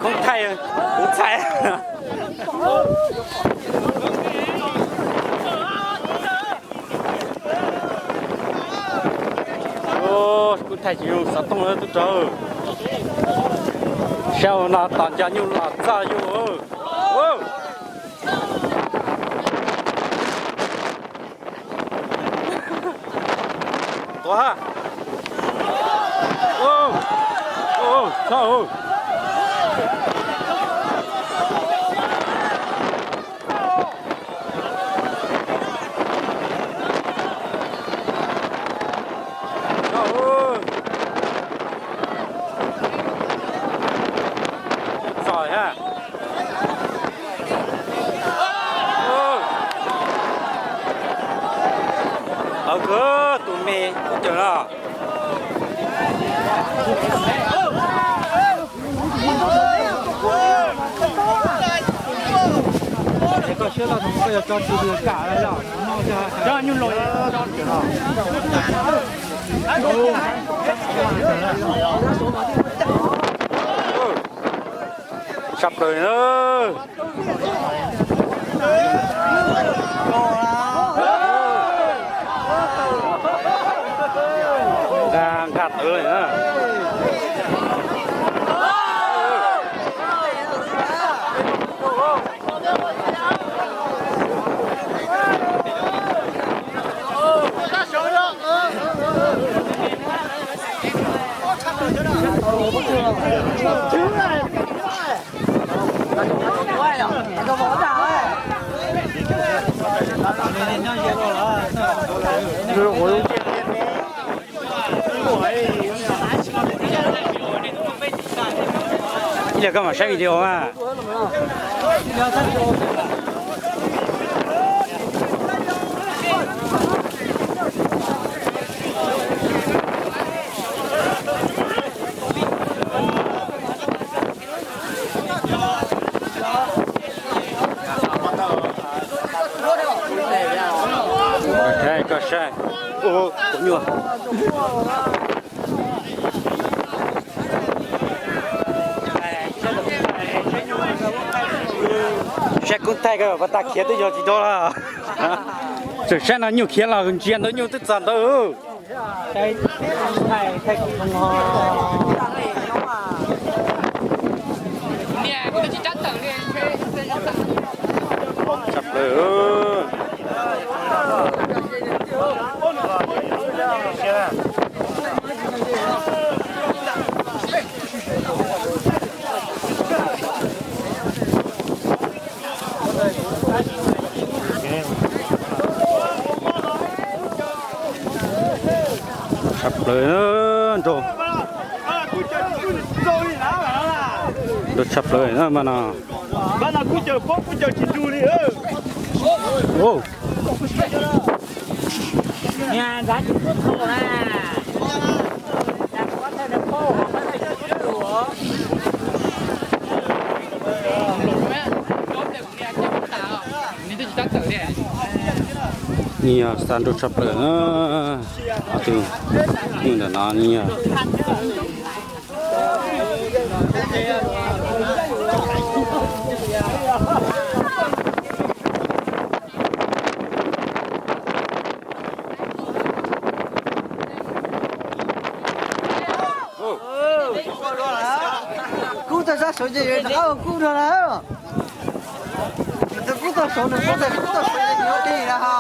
Koob Thaij, kuv txhais. Koob Thaij tsis zoo xov tooj tub rog. Sab no tos nco nyuj los txog yus. Tuav ha. Txhob. Txog ha. Qhov kawg tus me kub caws no. Tshaj plaws na. Nqa, nqa tawv li na. Ib yam koj mam saib video mas. Koj saib, ua kuv nyuaj. Saib Koob Thaij ko, pas tas khiav twb yog tsis tau lawm. Tseem saib no nyuj khiav los ntsia ntawd nyuj twb txog ntawd. Tshaj plaws. Tshaj plaws na, nrau. Nrau tshaj plaws na mas no. Ni yog xa nrau tshaj plaws na. Ob tug nyuj ntawm no ni yog kub tau sab saud ces kub no na. Nws twb kub tau saud, nws kub tau, kub tau saud ces nws ua dej na ha.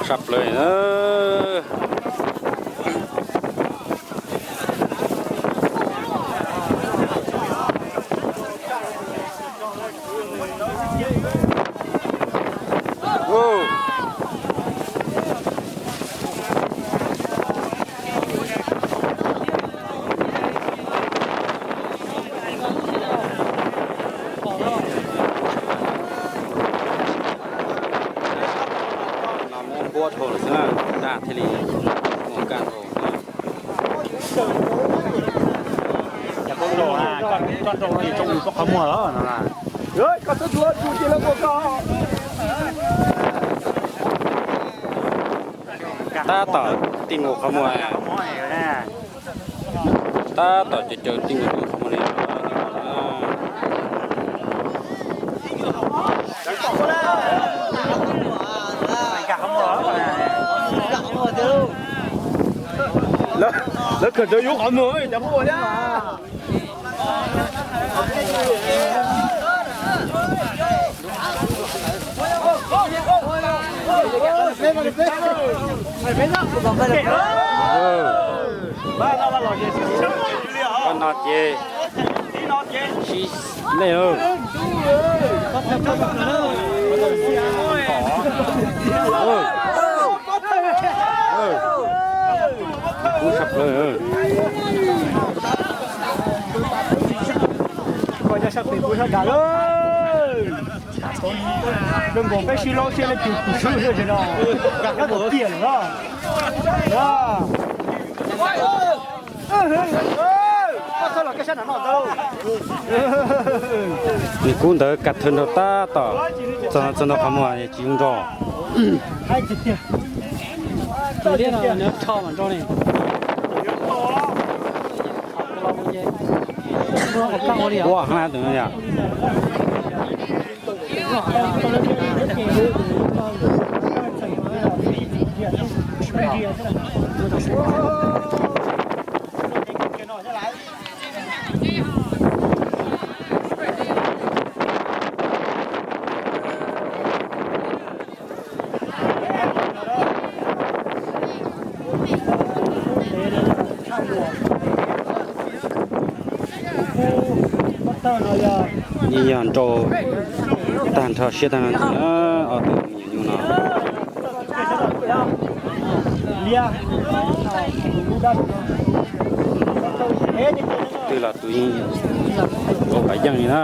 Tshaj plaws na. Muab npuab dhau lawm xwb na, dag thiaj li mus kaj dhau na. Cov koob nrau na, koj Tsob nrau no yog tsob mus tsob qhov muag los no. Tab tom ti mus qhov muag. Tab tom caws caws ti mus qhov muag li. Lawv kawm rawv yuav qhov muag cov phooj ywg. Qhov no ces sib nej. Kub sab plaws. Koj nyob sab pem kuv sab nrad lawm. Zoo nkaus peb sib laub siab leej twg tus swb xwb no. Kab tus tiag lawm. Nws kub ntawd ka thawj nrau tab tom txog ntawm qhov muag tsis zoo nrau. Ua hab tus no yog. Yeej yog nrau tag nrho siab tag nrho ntawm ob tug me nyuam nyuj no. Twb los tus yeej nkaus pas yeej li na.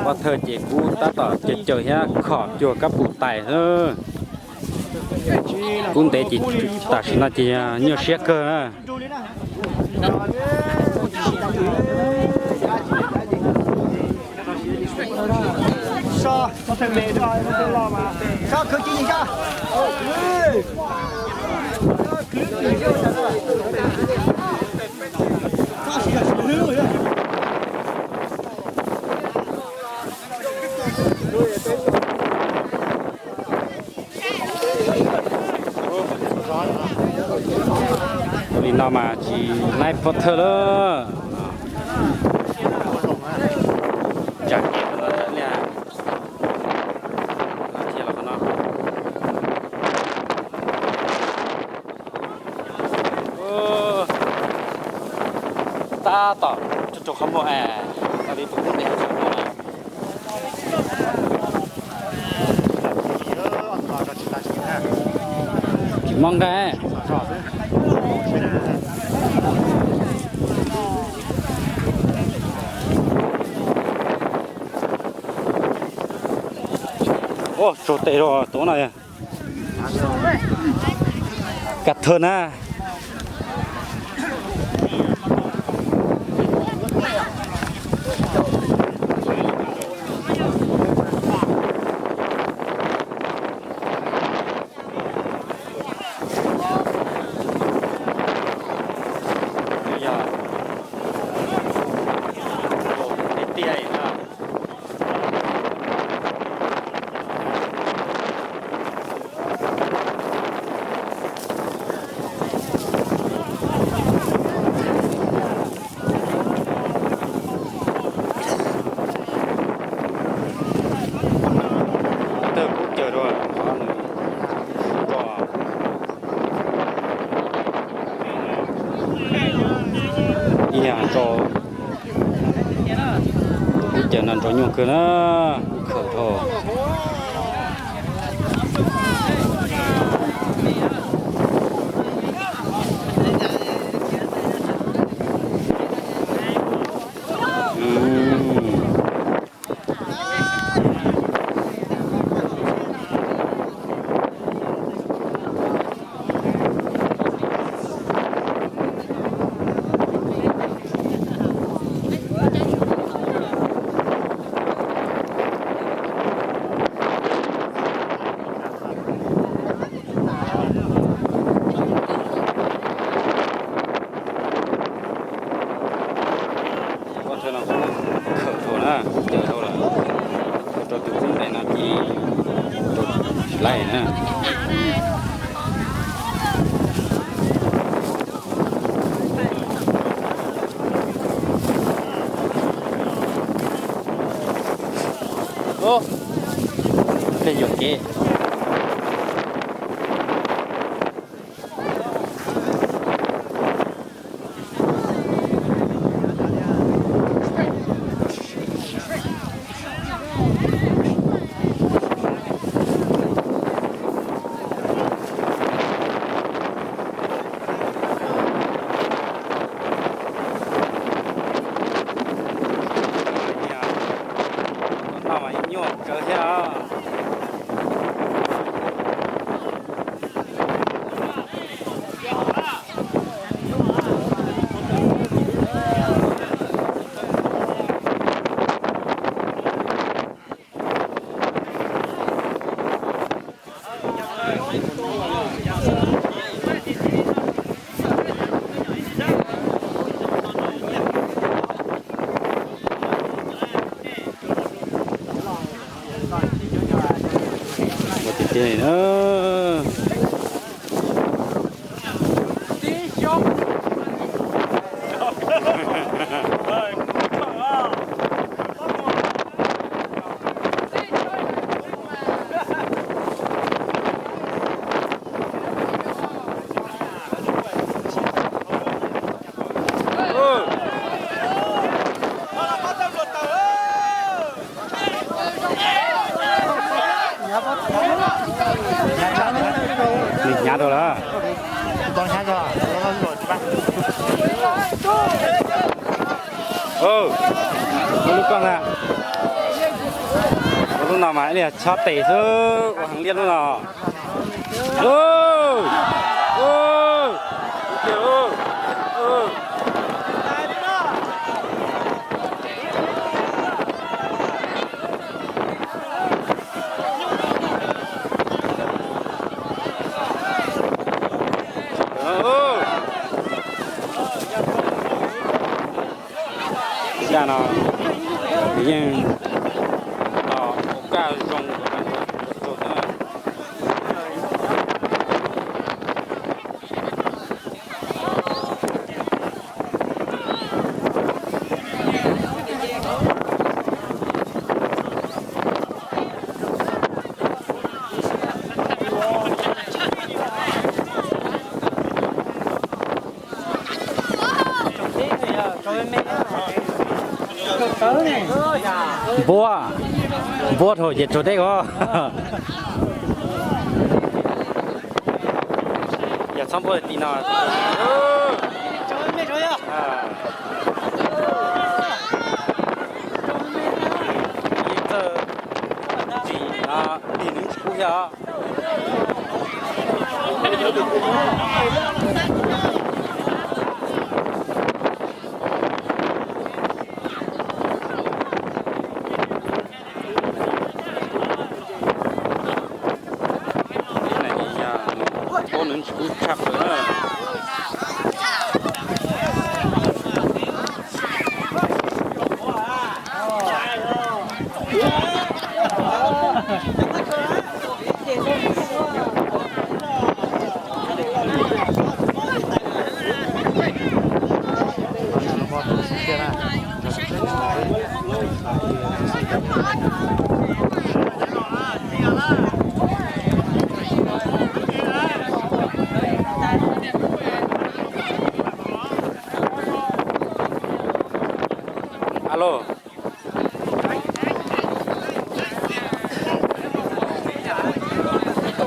Pov thawj ces kuv tab tom caws caws thiab khom cuag kab pum tais xwb. Kub ntev ces tam sim no ces nyuaj siab kawg na. Ua li no mas tsis laib pov thawj lawm. Tsam kev no thiaj los qhov no. Tab tom rau qhov muag, li tus kub ntev. Tsis mob nqaij. Ua tsaug tes rau tus no. Ka thawj na. Kawg na, khawm dhau. Ua thawj no kuj khawm dhau na, kuj cawm dhau lawm. Ua rau tus koob tais no ces rau tsis laij na. Ub, peb yuam kev. Noj mas ib nyuag kawg thiab. Ua tiag tiag na. Nws hnyav rau lawm. Lub koj na, lub no mas ib li txhob tes xwb, ua heev liaj lub no. Zaj no yeej ua kaj zoo. Npuab, npuab dhau ces tsuag deb os. Yog txhob npuab ti no. Txawj tsis no, tig nws tsis kub thiab os. Nws tsis kub tshaj plaws na.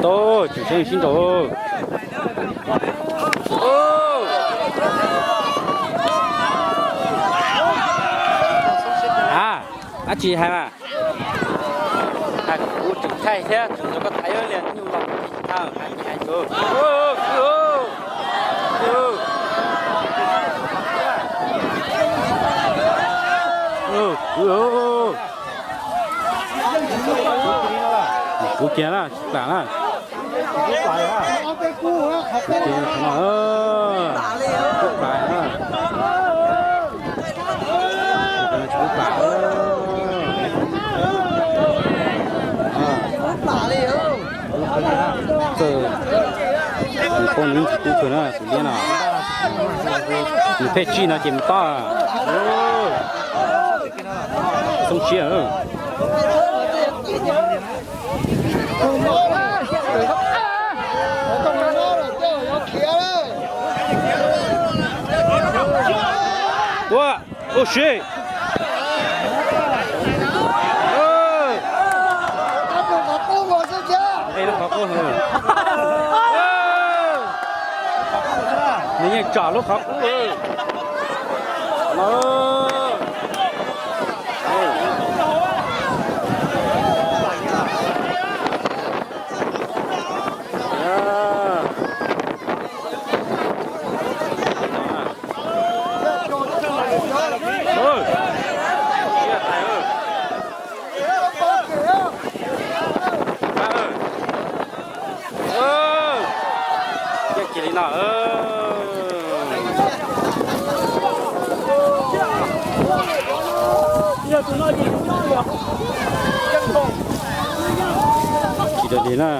Tau, tseem seb sib nraus. A, dab tsi hais mas? Hais kuv tseem thaij thiab tseem nrog koj tham ib li nyuj los kuv tsis tau hais tsis hais tsuav. Kuv kiag na, tsis plam na. Kuv kiag no, kuv plam na. Tsis plam. Txawm nws poob nws tsis kub kawg na tus liab no. Nws pheej tsij no ces mus tob. Xoob siab. Ua, ua si. Nws yeej tsom lub qhov qub. Yeej cia li no. Tsis dog dig na.